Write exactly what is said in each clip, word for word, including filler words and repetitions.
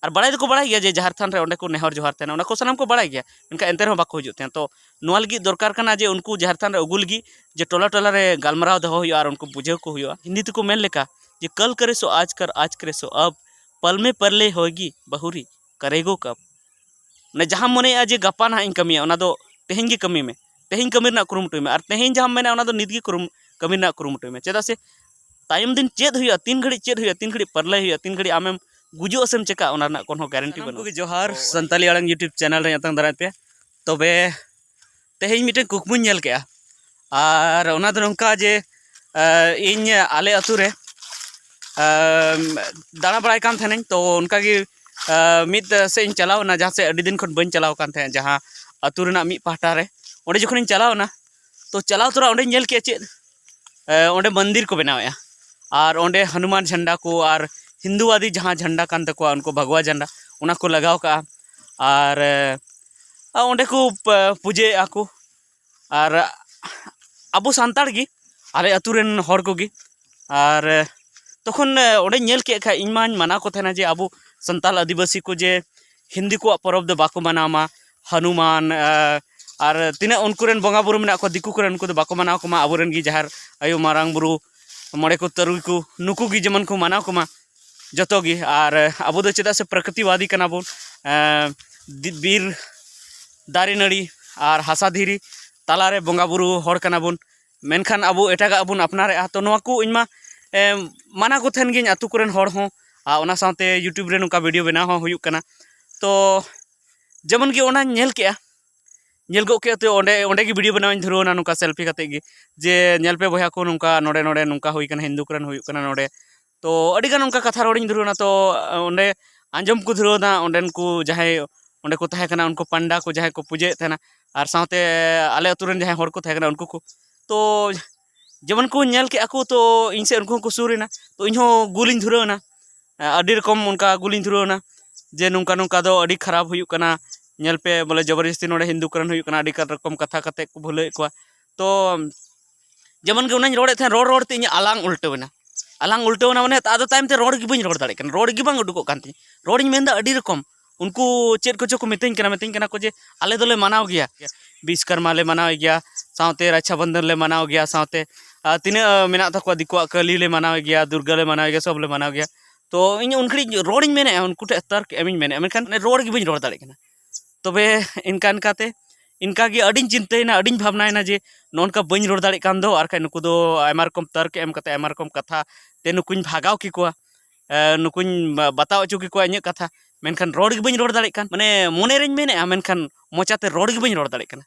ᱟᱨ ᱵᱟᱲᱟᱭ ᱫᱚᱠᱚ ᱵᱟᱲᱟᱭ ᱜᱮᱭᱟ ᱡᱮ ᱡᱟᱦᱮᱨ ᱛᱷᱟᱱ ᱨᱮ ᱚᱸᱰᱮ ᱠᱚ ᱱᱮᱦᱚᱨ ᱡᱚᱦᱟᱨ ᱛᱟᱦᱮᱱᱟ, ᱚᱱᱟ ᱠᱚ ᱥᱟᱱᱟᱢ ᱠᱚ ᱵᱟᱲᱟᱭ ᱜᱮᱭᱟ, ᱢᱮᱱᱠᱷᱟᱱ ᱮᱱᱛᱮ ᱨᱮᱦᱚᱸ ᱵᱟᱠᱚ ᱦᱤᱡᱩᱜ ᱛᱟᱦᱮᱸᱫ᱾ ᱛᱚ ᱱᱚᱣᱟ ᱞᱟᱹᱜᱤᱫ ᱫᱚᱨᱠᱟᱨ ᱠᱟᱱᱟ ᱡᱮ ᱩᱱᱠᱩ ᱡᱟᱦᱮᱨ ᱛᱷᱟᱱ ᱨᱮ ᱟᱹᱜᱩ ᱞᱟᱹᱜᱤᱫ ᱡᱮ ᱴᱚᱞᱟ ᱴᱚᱞᱟ ᱨᱮ ᱜᱟᱞᱢᱟᱨᱟᱣ ᱫᱚᱦᱚ ᱦᱩᱭᱩᱜᱼᱟ ᱟᱨ ᱩᱱᱠᱩ ᱵᱩᱡᱷᱟᱹᱣ ᱠᱚ ᱦᱩᱭᱩᱜᱼᱟ᱾ ᱦᱤᱱᱫᱤ ᱛᱮᱠᱚ ᱢᱮᱱ ᱞᱮᱠᱟ ᱡᱮ ᱠᱟᱞ ᱠᱟᱨᱮ ᱥᱳ ᱟᱡᱽ ᱠᱟᱨ, ᱟᱡᱽ ᱠᱟᱨᱮ ᱥᱳ ᱟᱵ, ᱯᱟᱞ ᱢᱮ ᱯᱟᱨᱞᱮ ᱦᱳᱭᱜᱤ ᱵᱟᱦᱩᱨᱤ, ᱠᱟᱨᱮᱜᱳ ᱠᱟᱵ᱾ ᱢᱟᱱᱮ ᱡᱟᱦᱟᱸᱢ ᱢᱚᱱᱮᱭᱟ ᱡᱮ ᱜᱟᱯᱟ ᱱᱟᱦᱟᱜ ᱤᱧ ᱠᱟᱹᱢᱤᱭᱟ, ᱚᱱᱟ ᱫᱚ ᱛᱮᱦᱮᱧ ᱜᱮ ᱠᱟᱹᱢᱤ ᱢᱮ, ᱛᱮᱦᱮᱧ ᱠᱟᱹᱢᱤ ᱨᱮᱱᱟᱜ ᱠᱩᱨᱩᱢᱩᱴᱩᱭ ᱢᱮ᱾ ᱟᱨ ᱛᱮᱦᱮᱧ ᱡᱟᱦᱟᱸᱢ ᱢᱮᱱᱟ ᱚᱱᱟ ᱫᱚ ᱱᱤᱛ ᱜᱮ ᱠᱩᱨᱩᱢ ᱠᱟᱹᱢᱤ ᱨᱮᱱᱟᱜ ᱠᱩᱨᱩᱢᱩᱴᱩᱭ ᱢᱮ᱾ ᱪᱮᱫᱟᱜ ᱥᱮ ᱛᱟᱭᱚᱢ ᱫᱤᱱ ᱪᱮᱫ ᱦᱩᱭᱩᱜᱼᱟ, ᱛᱤᱱ ᱜᱷᱟᱹᱲᱤᱡ ᱪᱮᱫ ᱦᱩᱭᱩᱜᱼᱟ, ᱛᱤᱱ ᱜᱷᱟᱹᱲᱤᱡ ᱯᱟᱨᱞᱟᱭ ᱦᱩᱭᱩᱜᱼᱟ, ᱛᱤᱱ ᱜᱷᱟᱹᱲᱤᱡ ᱟᱢᱮᱢ ᱜᱩᱡᱩᱜ ᱟᱥᱮᱢ ᱪᱮᱠᱟᱜᱼᱟ, ᱚᱱᱟ ᱨᱮᱱᱟᱜ ᱠᱚᱱᱚ ᱜᱮᱨᱮᱱᱴᱤ ᱥᱟᱱᱟᱢ ᱵᱟᱹᱱᱩᱜᱼᱟ᱾ ᱠᱚᱜᱮ ᱡᱚᱦᱟᱨ, ᱛᱚ ᱥᱟᱱᱛᱟᱞᱤ ᱟᱲᱟᱝ YouTube ᱪᱮᱱᱮᱞ ᱨᱮ ᱧᱟᱯᱟᱢ ᱫᱟᱨᱟᱭ ᱯᱮ᱾ ᱛᱚᱵᱮ ᱛᱮᱦᱮᱧ ᱢᱤᱫᱴᱮᱱ ᱠᱩᱠᱢᱩᱧ ᱧᱮᱞ ᱠᱮᱜᱼᱟ, ᱟᱨ ᱚᱱᱟ ᱫᱚ ᱱᱚᱝᱠᱟ ᱡᱮ, ᱮ, ᱤᱧ ᱟᱞᱮ ᱟᱹᱛᱩ ᱨᱮ, ᱮ, ᱫᱟᱬᱟ ᱵᱟᱲᱟᱭ ᱠᱟᱱ ᱛᱟᱦᱮᱱᱟᱹᱧ᱾ ᱛᱚ ᱚᱱᱠᱟᱜᱮ, ᱮ, ᱢᱤᱫ ᱥᱮᱫ ᱤᱧ ᱪᱟᱞᱟᱣ ᱮᱱᱟ, ᱡᱟᱦᱟᱸ ᱥᱮᱫ ᱟᱹᱰᱤ ᱫᱤᱱ ᱠᱷᱚᱱ ᱵᱟᱹᱧ ᱪᱟᱞᱟᱣ ᱠᱟᱱ ᱛᱟᱦᱮᱸᱫ, ᱡᱟᱦᱟᱸ ᱟᱹᱛᱩ ᱨᱮᱱᱟᱜ ᱢᱤᱫ ᱯᱟᱦᱴᱟ ᱨᱮ᱾ ᱚᱸᱰᱮ ᱡᱚᱠᱷᱚᱱᱤᱧ ᱪᱟᱞᱟᱣ ᱮᱱᱟ, ᱛᱚ ᱪᱟᱞᱟᱣ ᱛᱚᱨᱟ ᱚᱸᱰᱮᱧ ᱧᱮᱞ ᱠᱮᱜᱼᱟ ᱪᱮᱫ, ᱮ, ᱚᱸᱰᱮ ᱢᱚᱱᱫᱤᱨ ᱠᱚ ᱵᱮᱱᱟᱣᱮᱜᱼᱟ, ᱟᱨ ᱚᱸᱰᱮ ᱦᱚᱱᱩᱢᱟᱱ ᱡᱷᱟᱱᱰᱟ ᱠᱚ ᱟᱨ ᱦᱤᱱᱫᱩᱣᱟᱫᱤ ᱡᱟᱦᱟᱸ ᱡᱷᱟᱱᱰᱟ ᱠᱟᱱ ᱛᱟᱠᱚᱣᱟ, ᱩᱱᱠᱩ ᱵᱷᱟᱜᱽᱣᱟ ᱡᱷᱟᱱᱰᱟ, ᱚᱱᱟ ᱠᱚ ᱞᱟᱜᱟᱣ ᱠᱟᱜᱼᱟ᱾ ᱟᱨ, ᱮ, ᱚᱸᱰᱮ ᱠᱚ ᱯ-, ᱯᱩᱡᱟᱹᱭᱮᱜᱼᱟ ᱠᱚ᱾ ᱟᱨ ᱟᱵᱚ ᱥᱟᱱᱛᱟᱲ ᱜᱮ, ᱟᱞᱮ ᱟᱹᱛᱩ ᱨᱮᱱ ᱦᱚᱲ ᱠᱚᱜᱮ᱾ ᱟᱨ ᱛᱚᱠᱷᱚᱱ ᱚᱸᱰᱮᱧ ᱧᱮᱞ ᱠᱮᱫ ᱠᱷᱟᱡ, ᱤᱧ ᱢᱟᱧ ᱢᱟᱱᱟᱣ ᱠᱚ ᱛᱟᱦᱮᱱᱟ ᱡᱮ ᱟᱵᱚ ᱥᱟᱱᱛᱟᱲ ᱟᱹᱫᱤᱵᱟᱹᱥᱤ ᱠᱚ ᱡᱮ ᱦᱤᱱᱫᱤ ᱠᱚᱣᱟᱜ ᱯᱚᱨᱚᱵᱽ ᱫᱚ ᱵᱟᱠᱚ ᱢᱟᱱᱟᱣ ᱢᱟ, ᱦᱟᱱᱩᱢᱟᱱ, ᱟᱨ, ᱟᱨ ᱛᱤᱱᱟᱹᱜ ᱩᱱᱠᱩ ᱨᱮᱱ ᱵᱚᱸᱜᱟ ᱵᱩᱨᱩ ᱢᱮᱱᱟᱜ ᱠᱚᱣᱟ ᱫᱤᱠᱩ ᱠᱚᱨᱮᱱ, ᱩᱱᱠᱩ ᱫᱚ ᱵᱟᱠᱚ ᱢᱟᱱᱟᱣ ᱠᱚᱢᱟ᱾ ᱟᱵᱚᱨᱮᱱ ᱜᱮ ᱡᱟᱦᱮᱨ ᱟᱭᱳ, ᱢᱟᱨᱟᱝ ᱵᱩᱨᱩ, ᱢᱚᱬᱮ ᱠᱚ ᱛᱩᱨᱩᱭ ᱠᱚ, ᱱᱩᱠᱩ ᱜᱮ ᱡᱮᱢᱚᱱ ᱠᱚ ᱢᱟᱱᱟᱣ ᱠᱚᱢᱟ ᱡᱚᱛᱚ ᱜᱮ᱾ ᱟᱨ ᱟᱵᱚ ᱫᱚ ᱪᱮᱫᱟᱜ ᱥᱮ ᱯᱨᱚᱠᱨᱤᱛᱤᱵᱟᱫᱤ ᱠᱟᱱᱟ ᱵᱚᱱ, ᱮᱸ, ᱫᱤ-, ᱵᱤᱨ, ᱫᱟᱨᱮ ᱱᱟᱹᱲᱤ ᱟᱨ ᱦᱟᱥᱟ ᱫᱷᱤᱨᱤ ᱛᱟᱞᱟᱨᱮ ᱵᱚᱸᱜᱟ ᱵᱩᱨᱩ ᱦᱚᱲ ᱠᱟᱱᱟ ᱵᱚᱱ, ᱢᱮᱱᱠᱷᱟᱱ ᱟᱵᱚ ᱮᱴᱟᱜᱟᱜ ᱵᱚᱱ ᱟᱯᱱᱟᱨᱮᱜᱼᱟ᱾ ᱛᱚ ᱱᱚᱣᱟ ᱠᱚ ᱤᱧ ᱢᱟ, ᱮᱸ, ᱢᱟᱱᱟ ᱠᱚ ᱛᱟᱦᱮᱱ ᱜᱤᱭᱟᱹᱧ ᱟᱛᱳ ᱠᱚᱨᱮᱱ ᱦᱚᱲ ᱦᱚᱸ, ᱟᱨ ᱚᱱᱟ ᱥᱟᱶᱛᱮ YouTube ᱨᱮ ᱱᱚᱝᱠᱟ video ᱵᱮᱱᱟᱣ ᱦᱚᱸ ᱦᱩᱭᱩᱜ ᱠᱟᱱᱟ᱾ ᱛᱚ ᱡᱮᱢᱚᱱ ᱜᱮ ᱚᱱᱟᱧ ᱧᱮᱞ ᱠᱮᱜᱼᱟ, ᱧᱮᱞ ᱜᱚᱫ ᱠᱮᱫ ᱛᱮ ᱚᱸᱰᱮ, ᱚᱸᱰᱮ ᱜᱮ video ᱵᱮᱱᱟᱣ ᱤᱧ ᱫᱷᱩᱨᱟᱹᱣ ᱮᱱᱟ, ᱱᱚᱝᱠᱟ selfie ᱠᱟᱛᱮᱫ ᱜᱮ, ᱡᱮ ᱧᱮᱞ ᱯᱮ ᱵᱚᱭᱦᱟ ᱠᱚ, ᱱᱚᱝᱠᱟ ᱱᱚᱰᱮ, ᱱᱚᱰᱮ ᱱᱚᱝᱠᱟ ᱦᱩᱭ ᱠᱟᱱᱟ, ᱦᱤᱱᱫᱩ ᱠᱚᱨᱮᱱ ᱦᱩᱭᱩᱜ ᱠᱟᱱᱟ ᱱᱚᱰᱮ᱾ ᱛᱚ ᱟᱹᱰᱤ ᱜᱟᱱ ᱚᱱᱠᱟ ᱠᱟᱛᱷᱟ ᱨᱚᱲᱤᱧ ᱫᱷᱩᱨᱟᱹᱣ ᱮᱱᱟ᱾ ᱛᱚ ᱚᱸᱰᱮ ᱟᱸᱡᱚᱢ ᱠᱚ ᱫᱷᱩᱨᱟᱹᱣ ᱮᱱᱟ ᱚᱸᱰᱮᱱ ᱠᱚ ᱡᱟᱦᱟᱸᱭ ᱚᱸᱰᱮ ᱠᱚ ᱛᱟᱦᱮᱸ ᱠᱟᱱᱟ, ᱩᱱᱠᱩ ᱯᱟᱱᱰᱟ ᱠᱚ ᱡᱟᱦᱟᱸᱭ ᱠᱚ ᱯᱩᱡᱟᱹᱭᱮᱫ ᱛᱟᱦᱮᱱᱟ, ᱟᱨ ᱥᱟᱶᱛᱮ ᱟᱞᱮ ᱟᱹᱛᱩ ᱨᱮᱱ ᱡᱟᱦᱟᱸᱭ ᱦᱚᱲ ᱠᱚ ᱛᱟᱦᱮᱸ ᱠᱟᱱᱟ ᱩᱱᱠᱩ ᱠᱚ᱾ ᱛᱚ ᱡᱮᱢᱚᱱ ᱠᱚ ᱧᱮᱞ ᱠᱮᱜᱼᱟ ᱠᱚ, ᱛᱚ ᱤᱧ ᱥᱮᱫ ᱩᱱᱠᱩ ᱦᱚᱸᱠᱚ ᱥᱩᱨ ᱮᱱᱟ᱾ ᱛᱚ ᱤᱧ ᱦᱚᱸ ᱜᱩᱞᱤᱧ ᱫᱷᱩᱨᱟᱹᱣ ᱮᱱᱟ, ᱟᱹᱰᱤ ᱨᱚᱠᱚᱢ ᱚᱱᱠᱟ ᱜᱩᱞᱤᱧ ᱫᱷᱩᱨᱟᱹᱣ ᱮᱱᱟ ᱡᱮ ᱱᱚᱝᱠᱟ ᱱᱚᱝᱠᱟ ᱫᱚ ᱟᱹᱰᱤ ᱠᱷᱟᱨᱟᱯ ᱦᱩᱭᱩᱜ ᱠᱟᱱᱟ, ᱧᱮᱞ ᱯᱮ ᱵᱚᱞᱮ ᱡᱚᱵᱚᱨᱡᱚᱥᱛᱤ ᱱᱚᱰᱮ ᱦᱤᱱᱫᱩ ᱠᱚᱨᱮᱱ ᱦᱩᱭᱩᱜ ᱠᱟᱱᱟ, ᱟᱹᱰᱤ ᱨᱚᱠᱚᱢ ᱠᱟᱛᱷᱟ ᱠᱟᱛᱮᱫ ᱠᱚ ᱵᱷᱩᱞᱟᱹᱣᱮᱫ ᱠᱚᱣᱟ᱾ ᱛᱚ ᱡᱮᱢᱚᱱ ᱜᱮ ᱚᱱᱟᱧ ᱨᱚᱲᱮᱫ ᱛᱟᱦᱮᱸᱫ, ᱨᱚᱲ ᱨᱚᱲ ᱛᱮ ᱤᱧᱟᱹᱜ ᱟᱞᱟᱝ ᱩᱞᱴᱟᱹᱣ ᱮᱱᱟ᱾ ᱟᱞᱟᱝ ᱩᱞᱴᱟᱹᱣ ᱮᱱᱟ, ᱢᱟᱱᱮ ᱟᱫᱚ ᱛᱟᱭᱚᱢ ᱛᱮ ᱨᱚᱲ ᱜᱮ ᱵᱟᱹᱧ ᱨᱚᱲ ᱫᱟᱲᱮᱭᱟᱜ ᱠᱟᱱᱟ, ᱨᱚᱲ ᱜᱮ ᱵᱟᱝ ᱩᱰᱩᱠᱚᱜ ᱠᱟᱱ ᱛᱤᱧ᱾ ᱨᱚᱲᱤᱧ ᱢᱮᱱᱫᱟ ᱟᱹᱰᱤ ᱨᱚᱠᱚᱢ, ᱩᱱᱠᱩ ᱪᱮᱫ ᱠᱚᱪᱚ ᱠᱚ ᱢᱤᱛᱟᱹᱧ ᱠᱟᱱᱟ, ᱢᱤᱛᱟᱹᱧ ᱠᱟᱱᱟ ᱠᱚ ᱡᱮ ᱟᱞᱮ ᱫᱚᱞᱮ ᱢᱟᱱᱟᱣ ᱜᱮᱭᱟ, ᱵᱤᱥᱠᱚᱨᱢᱟ ᱞᱮ ᱢᱟᱱᱟᱣ ᱜᱮᱭᱟ, ᱥᱟᱶᱛᱮ ᱨᱟᱠᱷᱟ ᱵᱚᱱᱫᱷᱚᱱ ᱞᱮ ᱢᱟᱱᱟᱣ ᱜᱮᱭᱟ, ᱥᱟᱶᱛᱮ ᱟᱨ ᱛᱤᱱᱟᱹᱜ ᱢᱮᱱᱟᱜ ᱛᱟᱠᱚᱣᱟ ᱫᱤᱠᱩᱣᱟᱜ, ᱠᱟᱹᱞᱤ ᱞᱮ ᱢᱟᱱᱟᱣ ᱜᱮᱭᱟ, ᱫᱩᱨᱜᱟ ᱞᱮ ᱢᱟᱱᱟᱣ ᱜᱮᱭᱟ, ᱥᱚᱵ ᱞᱮ ᱢᱟᱱᱟᱣ ᱜᱮᱭᱟ᱾ ᱛᱚ ᱤᱧ ᱩᱱ ᱜᱷᱟᱹᱲᱤᱡ ᱨᱚᱲᱤᱧ ᱢᱮᱱᱮᱫᱼᱟ, ᱩᱱᱠᱩ ᱴᱷᱮᱱ ᱛᱟᱨᱠ ᱮᱢᱤᱧ ᱢᱮᱱᱮᱫᱼᱟ, ᱢᱮᱱᱠᱷᱟᱱ ᱨᱚᱲ ᱜᱮ ᱵᱟᱹᱧ ᱨᱚᱲ ᱫᱟᱲᱮᱭᱟᱜ ᱠᱟᱱᱟ᱾ ᱛᱚᱵᱮ ᱤᱱᱠᱟ ᱤᱱᱠᱟᱛᱮ ᱤᱱᱠᱟᱜᱮ ᱟᱹᱰᱤᱧ ᱪᱤᱱᱛᱟᱹᱭᱮᱱᱟ, ᱟᱹᱰᱤᱧ ᱵᱷᱟᱵᱽᱱᱟᱭᱮᱱᱟ ᱡᱮ ᱱᱚᱜᱼᱚ ᱱᱚᱝᱠᱟ ᱵᱟᱹᱧ ᱨᱚᱲ ᱫᱟᱲᱮᱜ ᱠᱟᱱ ᱫᱚ, ᱟᱨ ᱠᱷᱟᱡ ᱱᱩᱠᱩ ᱫᱚ ᱟᱭᱢᱟ ᱨᱚᱠᱚᱢ ᱛᱟᱨᱠ ᱮᱢ ᱠᱟᱛᱮ, ᱟᱭᱢᱟ ᱨᱚᱠᱚᱢ ᱠᱟᱛᱷᱟ ᱛᱮ ᱱᱩᱠᱩᱧ ᱵᱷᱟᱜᱟᱣ ᱠᱮᱠᱚᱣᱟ, ᱮ, ᱱᱩᱠᱩᱧ ᱵᱟ-, ᱵᱟᱛᱟᱣ ᱦᱚᱪᱚ ᱠᱮᱠᱚᱣᱟ ᱤᱧᱟᱹᱜ ᱠᱟᱛᱷᱟ, ᱢᱮᱱᱠᱷᱟᱱ ᱨᱚᱲ ᱜᱮ ᱵᱟᱹᱧ ᱨᱚᱲ ᱫᱟᱲᱮᱜ ᱠᱟᱱ᱾ ᱢᱟᱱᱮ ᱢᱚᱱᱮ ᱨᱮᱧ ᱢᱮᱱᱮᱫᱼᱟ, ᱢᱮᱱᱠᱷᱟᱱ ᱢᱚᱪᱟᱛᱮ ᱨᱚᱲ ᱜᱮ ᱵᱟᱹᱧ ᱨᱚᱲ ᱫᱟᱲᱮᱜ ᱠᱟᱱᱟ᱾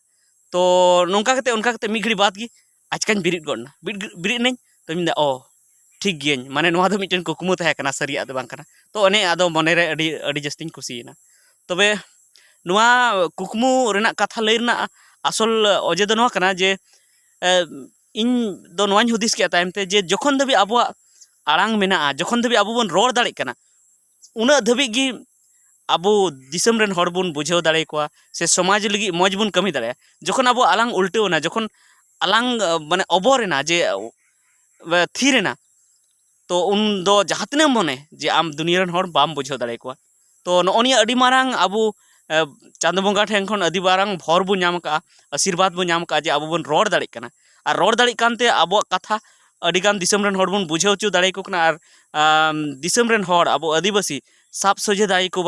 ᱛᱚ ᱱᱚᱝᱠᱟ ᱠᱟᱛᱮ, ᱚᱱᱠᱟ ᱠᱟᱛᱮ ᱢᱤᱫ ᱜᱷᱟᱹᱲᱤ ᱵᱟᱫᱽ ᱜᱮ ᱟᱪᱠᱟᱧ ᱵᱮᱨᱮᱫ ᱜᱚᱫ ᱮᱱᱟ᱾ ᱵᱮᱨᱮᱫ, ᱵᱮᱨᱮᱫ ᱮᱱᱟᱹᱧ, ᱛᱚᱧ ᱢᱮᱱᱫᱟ, "ᱚ, ᱴᱷᱤᱠ ᱜᱤᱭᱟᱹᱧ, ᱢᱟᱱᱮ ᱱᱚᱣᱟ ᱫᱚ ᱢᱤᱫᱴᱮᱱ ᱠᱩᱠᱢᱩ ᱛᱟᱦᱮᱸ ᱠᱟᱱᱟ, ᱥᱟᱹᱨᱤᱭᱟᱜ ᱫᱚ ᱵᱟᱝ ᱠᱟᱱᱟ᱾" ᱛᱚ ᱚᱱᱮ ᱟᱫᱚ ᱢᱚᱱᱮᱨᱮ ᱟᱹᱰᱤ, ᱟᱹᱰᱤ ᱡᱟᱹᱥᱛᱤᱧ ᱠᱩᱥᱤᱭᱮᱱᱟ᱾ ᱛᱚᱵᱮ ᱱᱚᱣᱟ ᱠᱩᱠᱢᱩ ᱨᱮᱱᱟᱜ ᱠᱟᱛᱷᱟ ᱞᱟᱹᱭ ᱨᱮᱱᱟᱜ ᱟᱥᱚᱞ ᱚᱡᱮ ᱫᱚ ᱱᱚᱣᱟ ᱠᱟᱱᱟ ᱡᱮ, ᱮ, ᱤᱧ ᱫᱚ ᱱᱚᱣᱟᱧ ᱦᱩᱫᱤᱥ ᱠᱮᱜᱼᱟ ᱛᱟᱭᱚᱢ ᱛᱮ ᱡᱮ ᱡᱚᱠᱷᱚᱱ ᱫᱷᱟᱹᱵᱤᱡ ᱟᱵᱚᱣᱟᱜ ᱟᱲᱟᱝ ᱢᱮᱱᱟᱜᱼᱟ, ᱡᱚᱠᱷᱚᱱ ᱫᱷᱟᱹᱵᱤᱡ ᱟᱵᱚ ᱵᱚᱱ ᱨᱚᱲ ᱫᱟᱲᱮᱜ ᱠᱟᱱᱟ, ᱩᱱᱟᱹᱜ ᱫᱷᱟᱹᱵᱤᱡ ᱜᱮ ᱟᱵᱚ ᱫᱤᱥᱚᱢ ᱨᱮᱱ ᱦᱚᱲ ᱵᱚᱱ ᱵᱩᱡᱷᱟᱹᱣ ᱫᱟᱲᱮᱭᱟᱠᱚᱣᱟ ᱥᱮ ᱥᱚᱢᱟᱡᱽ ᱞᱟᱹᱜᱤᱫ ᱢᱚᱡᱽ ᱵᱚᱱ ᱠᱟᱹᱢᱤ ᱫᱟᱲᱮᱭᱟᱜᱼᱟ᱾ ᱡᱚᱠᱷᱚᱱ ᱟᱵᱚ ᱟᱞᱟᱝ ᱩᱞᱴᱟᱹᱣ ᱮᱱᱟ, ᱡᱚᱠᱷᱚᱱ ᱟᱞᱟᱝ, ᱟᱸ, ᱢᱟᱱᱮ ᱚᱵᱚᱨ ᱮᱱᱟ, ᱡᱮ, ᱟᱸ, ᱛᱷᱤᱨ ᱮᱱᱟ, ᱛᱚ ᱩᱱ ᱫᱚ ᱡᱟᱦᱟᱸ ᱛᱤᱱᱟᱹᱜ ᱢᱚᱱᱮ ᱡᱮ ᱟᱢ ᱫᱩᱱᱤᱭᱟᱹ ᱨᱮᱱ ᱦᱚᱲ ᱵᱟᱢ ᱵᱩᱡᱷᱟᱹᱣ ᱫᱟᱲᱮᱭᱟᱠᱚᱣᱟ᱾ ᱛᱚ ᱱᱚᱜᱼᱚ ᱱᱤᱭᱟᱹ ᱟᱹᱰᱤ ᱢᱟᱨᱟᱝ ᱟᱵᱚ, ᱮ, ᱪᱟᱸᱫᱚ ᱵᱚᱸᱜᱟ ᱴᱷᱮᱱ ᱠᱷᱚᱱ ᱟᱹᱰᱤ ᱢᱟᱨᱟᱝ ᱵᱷᱚᱨ ᱵᱚᱱ ᱧᱟᱢ ᱠᱟᱜᱼᱟ, ᱟᱥᱤᱨᱵᱟᱫᱽ ᱵᱚᱱ ᱧᱟᱢ ᱠᱟᱜᱼᱟ ᱡᱮ ᱟᱵᱚ ᱵᱚᱱ ᱨᱚᱲ ᱫᱟᱲᱮᱜ ᱠᱟᱱᱟ᱾ ᱟᱨ ᱨᱚᱲ ᱫᱟᱲᱮᱜ ᱠᱟᱱᱛᱮ ᱟᱵᱚᱣᱟᱜ ᱠᱟᱛᱷᱟ ᱟᱹᱰᱤᱜᱟᱱ ᱫᱤᱥᱚᱢ ᱨᱮᱱ ᱦᱚᱲ ᱵᱚᱱ ᱵᱩᱡᱷᱟᱹᱣ ᱦᱚᱪᱚ ᱫᱟᱲᱮᱭᱟᱠᱚ ᱠᱟᱱᱟ᱾ ᱟᱨ, ᱟᱢ, ᱫᱤᱥᱚᱢ ᱨᱮᱱ ᱦᱚᱲ, ᱟᱵᱚ ᱟᱹᱫᱤᱵᱟᱹᱥᱤ, ᱥᱟᱵ ᱥᱚᱡᱷᱮ ᱫᱟᱲᱮᱭᱟᱠᱚ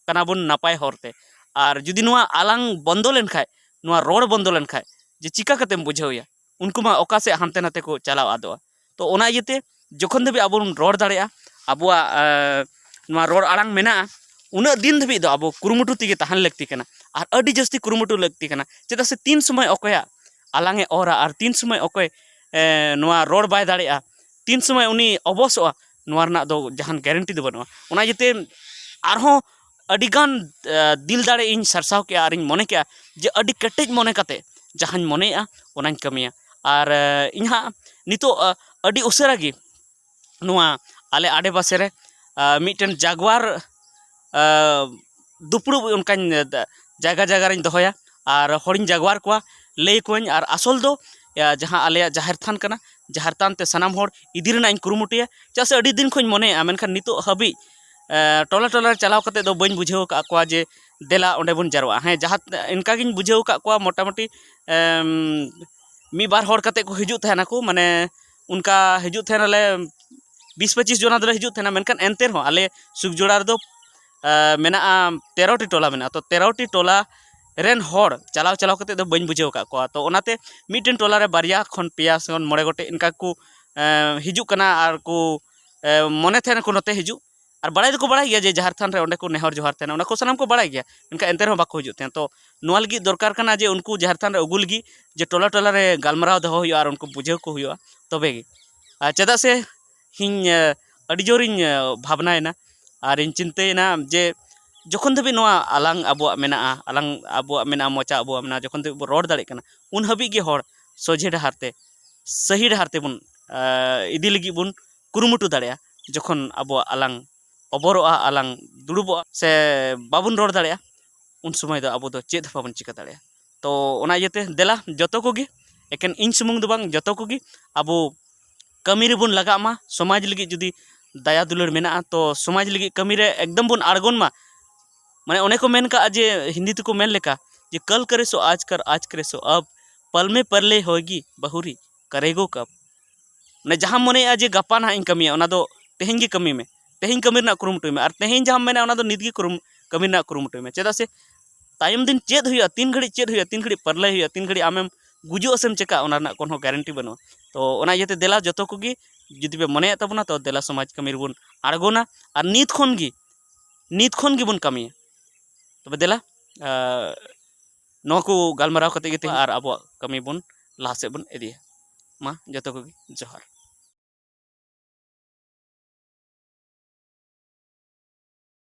ᱠᱟᱱᱟ ᱵᱚᱱ ᱱᱟᱯᱟᱭ ᱦᱚᱨᱛᱮ᱾ ᱟᱨ ᱡᱩᱫᱤ ᱱᱚᱣᱟ ᱟᱞᱟᱝ ᱵᱚᱱᱫᱚ ᱞᱮᱱᱠᱷᱟᱡ, ᱱᱚᱣᱟ ᱨᱚᱲ ᱵᱚᱱᱫᱚ ᱞᱮᱱᱠᱷᱟᱡ, ᱡᱮ ᱪᱤᱠᱟ ᱠᱟᱛᱮᱢ ᱵᱩᱡᱷᱟᱹᱣ ᱮᱭᱟ? ᱩᱱᱠᱩ ᱢᱟ ᱚᱠᱟ ᱥᱮᱫ ᱦᱟᱱᱛᱮ ᱱᱟᱛᱮ ᱠᱚ ᱪᱟᱞᱟᱣ ᱟᱫᱚᱜᱼᱟ᱾ ᱛᱚ ᱚᱱᱟ ᱤᱭᱟᱹᱛᱮ ᱡᱚᱠᱷᱚᱱ ᱫᱷᱟᱹᱵᱤᱡ ᱟᱵᱚ ᱵᱚᱱ ᱨᱚᱲ ᱫᱟᱲᱮᱭᱟᱜᱼᱟ, ᱟᱵᱚᱣᱟᱜ, ᱮ, ᱱᱚᱣᱟ ᱨᱚᱲ ᱟᱲᱟᱝ ᱢᱮᱱᱟᱜᱼᱟ, ᱩᱱᱟᱹᱜ ᱫᱤᱱ ᱫᱷᱟᱹᱵᱤᱡ ᱫᱚ ᱟᱵᱚ ᱠᱩᱨᱩᱢᱩᱴᱩ ᱛᱮᱜᱮ ᱛᱟᱦᱮᱱ ᱞᱟᱹᱠᱛᱤ ᱠᱟᱱᱟ᱾ ᱟᱨ ᱟᱹᱰᱤ ᱡᱟᱹᱥᱛᱤ ᱠᱩᱨᱩᱢᱩᱴᱩ ᱞᱟᱹᱠᱛᱤ ᱠᱟᱱᱟ᱾ ᱪᱮᱫᱟᱜ ᱥᱮ ᱛᱤᱱ ᱥᱚᱢᱚᱭ ᱚᱠᱚᱭᱟᱜ ᱟᱞᱟᱝ ᱮ ᱚᱨᱟ ᱟᱨ ᱛᱤᱱ ᱥᱚᱢᱚᱭ ᱚᱠᱚᱭ, ᱮ, ᱱᱚᱣᱟ ᱨᱚᱲ ᱵᱟᱭ ᱫᱟᱲᱮᱭᱟᱜᱼᱟ, ᱛᱤᱱ ᱥᱚᱢᱚᱭ ᱩᱱᱤ ᱚᱵᱚᱥᱚᱜᱼᱟ, ᱱᱚᱣᱟ ᱨᱮᱱᱟᱜ ᱫᱚ ᱡᱟᱦᱟᱱ ᱜᱮᱨᱮᱱᱴᱤ ᱫᱚ ᱵᱟᱹᱱᱩᱜᱼᱟ᱾ ᱚᱱᱟ ᱤᱭᱟᱹᱛᱮ ᱟᱨᱦᱚᱸ ᱟᱹᱰᱤᱜᱟᱱ, ᱮ, ᱫᱤᱞ ᱫᱟᱲᱮ ᱤᱧ ᱥᱟᱨᱥᱟᱣ ᱠᱮᱜᱼᱟ ᱟᱨᱤᱧ ᱢᱚᱱᱮ ᱠᱮᱜᱼᱟ ᱡᱮ ᱟᱹᱰᱤ ᱠᱮᱴᱮᱡ ᱢᱚᱱᱮ ᱠᱟᱛᱮ ᱡᱟᱦᱟᱸᱧ ᱢᱚᱱᱮᱭᱮᱜᱼᱟ ᱚᱱᱟᱧ ᱠᱟᱹᱢᱤᱭᱟ᱾ ᱟᱨ, ᱮ, ᱤᱧ ᱦᱟᱸᱜ ᱱᱤᱛᱚᱜ, ᱮ, ᱟᱹᱰᱤ ᱩᱥᱟᱹᱨᱟ ᱜᱮ ᱱᱚᱣᱟ ᱟᱞᱮ ᱟᱰᱮᱯᱟᱥᱮ ᱨᱮ, ᱮ, ᱢᱤᱫᱴᱮᱱ ᱡᱟᱜᱽᱣᱟᱨ, ᱮ, ᱫᱩᱯᱲᱩᱵ ᱚᱱᱠᱟᱧ, ᱮ, ᱡᱟᱭᱜᱟ ᱡᱟᱭᱜᱟ ᱨᱮᱧ ᱫᱚᱦᱚᱭᱟ ᱟᱨ ᱦᱚᱲᱤᱧ ᱡᱟᱜᱽᱣᱟᱨ ᱠᱚᱣᱟ, ᱞᱟᱹᱭ ᱟᱠᱚᱣᱟᱧ᱾ ᱟᱨ ᱟᱥᱚᱞ ᱫᱚ, ᱮ, ᱡᱟᱦᱟᱸ ᱟᱞᱮᱭᱟᱜ ᱡᱟᱦᱮᱨ ᱛᱷᱟᱱ ᱠᱟᱱᱟ, ᱡᱟᱦᱮᱨ ᱛᱷᱟᱱ ᱛᱮ ᱥᱟᱱᱟᱢ ᱦᱚᱲ ᱤᱫᱤ ᱨᱮᱱᱟᱜ ᱤᱧ ᱠᱩᱨᱩᱢᱩᱴᱩᱭᱟ᱾ ᱪᱮᱫᱟᱜ ᱥᱮ ᱟᱹᱰᱤ ᱫᱤᱱ ᱠᱷᱚᱱᱤᱧ ᱢᱚᱱᱮᱭᱮᱫᱼᱟ, ᱢᱮᱱᱠᱷᱟᱱ ᱱᱤᱛᱚᱜ ᱦᱟᱹᱵᱤᱡ ᱮ, ᱴᱚᱞᱟ ᱴᱚᱞᱟ ᱨᱮ ᱪᱟᱞᱟᱣ ᱠᱟᱛᱮ ᱫᱚ ᱵᱟᱹᱧ ᱵᱩᱡᱷᱟᱹᱣ ᱟᱠᱟᱫ ᱠᱚᱣᱟ ᱡᱮ ᱫᱮᱞᱟ ᱚᱸᱰᱮ ᱵᱚᱱ ᱡᱟᱨᱣᱟᱜᱼᱟ᱾ ᱦᱮᱸ, ᱡᱟᱦᱟᱸ ᱤᱱᱠᱟᱜᱤᱧ ᱵᱩᱡᱷᱟᱹᱣ ᱟᱠᱟᱫ ᱠᱚᱣᱟ ᱢᱚᱴᱟᱢᱩᱴᱤ ᱮᱢ, ᱢᱤᱫ ᱵᱟᱨ ᱦᱚᱲ ᱠᱟᱛᱮ ᱠᱚ ᱦᱤᱡᱩᱜ ᱛᱟᱦᱮᱱᱟᱠᱚ, ᱢᱟᱱᱮ ᱚᱱᱠᱟ ᱦᱤᱡᱩᱜ ᱛᱟᱦᱮᱱᱟᱞᱮ ᱵᱤᱥ ᱯᱚᱸᱪᱤᱥ ᱡᱚᱱᱟ ᱫᱚᱞᱮ ᱦᱤᱡᱩᱜ ᱛᱟᱦᱮᱱᱟ᱾ ᱢᱮᱱᱠᱷᱟᱱ ᱮᱱᱛᱮ ᱨᱮᱦᱚᱸ ᱟᱞᱮ ᱥᱩᱠᱡᱚᱲᱟ ᱨᱮᱫᱚ ᱮ, ᱢᱮᱱᱟᱜᱼᱟ, ᱛᱮᱨᱚᱴᱤ ᱴᱚᱞᱟ ᱢᱮᱱᱟᱜᱼᱟ᱾ ᱛᱚ ᱛᱮᱨᱚᱴᱤ ᱴᱚᱞᱟ ᱨᱮᱱ ᱦᱚᱲ ᱪᱟᱞᱟᱣ ᱪᱟᱞᱟᱣ ᱠᱟᱛᱮ ᱫᱚ ᱵᱟᱹᱧ ᱵᱩᱡᱷᱟᱹᱣ ᱟᱠᱟᱫ ᱠᱚᱣᱟ᱾ ᱛᱚ ᱚᱱᱟᱛᱮ ᱢᱤᱫᱴᱮᱱ ᱴᱚᱞᱟ ᱨᱮ ᱵᱟᱨᱭᱟ ᱠᱷᱚᱱ ᱯᱮᱭᱟ ᱠᱷᱚᱱ ᱢᱚᱬᱮ ᱜᱚᱴᱮᱡ ᱚᱱᱠᱟ ᱠᱚ ᱮ, ᱦᱤᱡᱩᱜ ᱠᱟᱱᱟ ᱟᱨ ᱠᱚ ᱮ, ᱢᱚᱱᱮ ᱛᱟᱦᱮᱱᱟᱠᱚ ᱱᱚᱛᱮ ᱦᱤᱡᱩᱜ᱾ ᱟᱨ ᱵᱟᱲᱟᱭ ᱫᱚᱠᱚ ᱵᱟᱲᱟᱭ ᱜᱮᱭᱟ ᱡᱮ ᱡᱟᱦᱮᱨ ᱛᱷᱟᱱ ᱨᱮ ᱚᱸᱰᱮ ᱠᱚ ᱱᱮᱦᱚᱨ ᱡᱚᱦᱟᱨ ᱛᱟᱦᱮᱱᱟ, ᱚᱱᱟ ᱠᱚ ᱥᱟᱱᱟᱢ ᱠᱚ ᱵᱟᱲᱟᱭ ᱜᱮᱭᱟ, ᱢᱮᱱᱠᱷᱟᱱ ᱮᱱᱛᱮ ᱨᱮᱦᱚᱸ ᱵᱟᱠᱚ ᱦᱤᱡᱩᱜ ᱛᱟᱦᱮᱱᱟ᱾ ᱛᱚ ᱱᱚᱣᱟ ᱞᱟᱹᱜᱤᱫ ᱫᱚᱨᱠᱟᱨ ᱠᱟᱱᱟ ᱡᱮ ᱩᱱᱠᱩ ᱡᱟᱦᱮᱨ ᱛᱷᱟᱱ ᱨᱮ ᱟᱹᱜᱩ ᱞᱟᱹᱜᱤᱫ ᱡᱮ ᱴᱚᱞᱟ ᱴᱚᱞᱟ ᱨᱮ ᱜᱟᱞᱢᱟᱨᱟᱣ ᱫᱚᱦᱚ ᱦᱩᱭᱩᱜᱼᱟ ᱟᱨ ᱩᱱᱠᱩ ᱵᱩᱡᱷᱟᱹᱣ ᱠᱚ ᱦᱩᱭᱩᱜᱼᱟ, ᱛᱚᱵᱮ ᱜᱮ᱾ ᱟᱨ ᱪᱮᱫᱟᱜ ᱥᱮ ᱤᱧ ᱮ, ᱟᱹᱰᱤ ᱡᱳᱨᱤᱧ ᱮ, ᱵᱷᱟᱵᱽᱱᱟᱭᱮᱱᱟ ᱟᱨᱤᱧ ᱪᱤᱱᱛᱟᱹᱭᱮᱱᱟ ᱡᱮ ᱡᱚᱠᱷᱚᱱ ᱫᱷᱟᱹᱵᱤᱡ ᱱᱚᱣᱟ ᱟᱞᱟᱝ ᱟᱵᱚᱣᱟᱜ ᱢᱮᱱᱟᱜᱼᱟ, ᱟᱞᱟᱝ ᱟᱵᱚᱣᱟᱜ ᱢᱮᱱᱟᱜᱼᱟ, ᱢᱚᱪᱟ ᱟᱵᱚᱣᱟᱜ ᱢᱮᱱᱟᱜᱼᱟ, ᱡᱚᱠᱷᱚᱱ ᱫᱷᱟᱹᱵᱤᱡ ᱵᱚ ᱨᱚᱲ ᱫᱟᱲᱮᱭᱟᱜ ᱠᱟᱱᱟ, ᱩᱱ ᱦᱟᱹᱵᱤᱡ ᱜᱮ ᱦᱚᱲ ᱥᱚᱡᱷᱮ ᱰᱟᱦᱟᱨ ᱛᱮ, ᱥᱟᱹᱦᱤ ᱰᱟᱦᱟᱨ ᱛᱮᱵᱚᱱ ᱮ, ᱤᱫᱤ ᱞᱟᱹᱜᱤᱫ ᱵᱚᱱ ᱠᱩᱨᱩᱢᱩᱴᱩ ᱫᱟᱲᱮᱭᱟᱜᱼᱟ᱾ ᱡᱚᱠᱷᱚᱱ ᱟᱵᱚᱣᱟᱜ ᱟᱞᱟᱝ ᱚᱵᱚᱨᱚᱜᱼᱟ, ᱟᱞᱟᱝ ᱫᱩᱲᱩᱵᱚᱜᱼᱟ ᱥᱮ ᱵᱟᱵᱚᱱ ᱨᱚᱲ ᱫᱟᱲᱮᱭᱟᱜᱼᱟ, ᱩᱱ ᱥᱚᱢᱚᱭ ᱫᱚ ᱟᱵᱚ ᱫᱚ ᱪᱮᱫ ᱦᱚᱸ ᱵᱟᱵᱚᱱ ᱪᱤᱠᱟᱹ ᱫᱟᱲᱮᱭᱟᱜᱼᱟ᱾ ᱛᱚ ᱚᱱᱟ ᱤᱭᱟᱹᱛᱮ ᱫᱮᱞᱟ ᱡᱚᱛᱚ ᱠᱚᱜᱮ, ᱮᱠᱮᱱ ᱤᱧ ᱥᱩᱢᱩᱝ ᱫᱚ ᱵᱟᱝ, ᱡᱚᱛᱚ ᱠᱚᱜᱮ ᱟᱵᱚ ᱠᱟᱹᱢᱤ ᱨᱮᱵᱚᱱ ᱞᱟᱜᱟᱜ ᱢᱟ᱾ ᱥᱚᱢᱟᱡᱽ ᱞᱟᱹᱜᱤᱫ ᱡᱩᱫᱤ ᱫᱟᱭᱟ ᱫᱩᱞᱟᱹᱲ ᱢᱮᱱᱟᱜᱼᱟ, ᱛᱚ ᱥᱚᱢᱟᱡᱽ ᱞᱟᱹᱜᱤᱫ ᱠᱟᱹᱢᱤ ᱨᱮ ᱮᱠᱫᱚᱢ ᱵᱚᱱ ᱟᱬᱜᱚᱱ ᱢᱟ᱾ ᱢᱟᱱᱮ ᱚᱱᱮ ᱠᱚ ᱢᱮᱱ ᱠᱟᱜᱼᱟ ᱡᱮ ᱦᱤᱱᱫᱤ ᱛᱮᱠᱚ ᱢᱮᱱ ᱞᱮᱠᱟ ᱡᱮ "ᱠᱟᱞ ᱠᱟᱨᱮ ᱥᱳ ᱟᱡᱽ ᱠᱟᱨ, ᱟᱡᱽ ᱠᱟᱨᱮ ᱥᱳ ᱟᱵ, ᱯᱟᱞ ᱢᱮ ᱯᱟᱨᱞᱮ ᱦᱳᱭᱜᱤ ᱵᱟᱦᱩᱨᱤ, ᱠᱟᱨᱮᱜᱳ ᱠᱟᱵ?" ᱢᱟᱱᱮ ᱡᱟᱦᱟᱸᱢ ᱢᱚᱱᱮᱭᱟ ᱡᱮ ᱜᱟᱯᱟ ᱱᱟᱦᱟᱜ ᱤᱧ ᱠᱟᱹᱢᱤᱭᱟ, ᱚᱱᱟ ᱫᱚ ᱛᱮᱦᱮᱧ ᱜᱮ ᱠᱟᱹᱢᱤ ᱢᱮ, ᱛᱮᱦᱮᱧ ᱠᱟᱹᱢᱤ ᱨᱮᱱᱟᱜ ᱠᱩᱨᱩᱢᱩᱴᱩᱭ ᱢᱮ, ᱟᱨ ᱛᱮᱦᱮᱧ ᱡᱟᱦᱟᱸᱢ ᱢᱮᱱᱟ ᱚᱱᱟ ᱫᱚ ᱱᱤᱛ ᱜᱮ ᱠᱩᱨᱩᱢ-, ᱠᱟᱹᱢᱤ ᱨᱮᱱᱟᱜ ᱠᱩᱨᱩᱢᱩᱴᱩᱭ ᱢᱮ᱾ ᱪᱮᱫᱟᱜ ᱥᱮ ᱛᱟᱭᱚᱢ ᱫᱤᱱ ᱪᱮᱫ ᱦᱩᱭᱩᱜᱼᱟ, ᱛᱤᱱ ᱜᱷᱟᱹᱲᱤᱡ ᱪᱮᱫ ᱦᱩᱭᱩᱜᱼᱟ, ᱛᱤᱱ ᱜᱷᱟᱹᱲᱤᱡ ᱯᱟᱨᱞᱟᱭ ᱦᱩᱭᱩᱜᱼᱟ, ᱛᱤᱱ ᱜᱷᱟᱹᱲᱤᱡ ᱟᱢᱮᱢ ᱜᱩᱡᱩᱜ ᱟᱥᱮᱢ ᱪᱮᱠᱟᱜᱼᱟ, ᱚᱱᱟ ᱨᱮᱱᱟᱜ ᱠᱳᱱᱳ ᱜᱮᱨᱮᱱᱴᱤ ᱵᱟᱹᱱᱩᱜᱼᱟ᱾ ᱛᱚ ᱚᱱᱟ ᱤᱭᱟᱹᱛᱮ ᱫᱮᱞᱟ ᱡᱚᱛᱚ ᱠᱚᱜᱮ ᱡᱩᱫᱤ ᱯᱮ ᱢᱚᱱᱮᱭᱮᱫ ᱛᱟᱵᱚᱱᱟ, ᱛᱚ ᱫᱮᱞᱟ ᱥᱚᱢᱟᱡᱽ ᱠᱟᱹᱢᱤ ᱨᱮᱵᱚᱱ ᱟᱬᱜᱚᱱᱟ, ᱟᱨ ᱱᱤᱛ ᱠᱷᱚᱱ ᱜᱮ, ᱱᱤᱛ ᱠᱷᱚᱱ ᱜᱮᱵᱚᱱ ᱠᱟᱹᱢᱤᱭᱟ᱾ ᱛᱚᱵᱮ ᱫᱮᱞᱟ, ᱟᱨ ᱱᱚᱣᱟ ᱠᱚ ᱜᱟᱞᱢᱟᱨᱟᱣ ᱠᱟᱛᱮ ᱜᱮ ᱛᱮᱦᱮᱧ ᱟᱨ ᱟᱵᱚᱣᱟᱜ ᱠᱟᱹᱢᱤ ᱵᱚᱱ ᱞᱟᱦᱟ ᱥᱮᱫ ᱵᱚᱱ ᱤᱫᱤᱭᱟ᱾ ᱢᱟ ᱡᱚᱛᱚ ᱠᱚᱜᱮ ᱡᱚᱦᱟᱨ᱾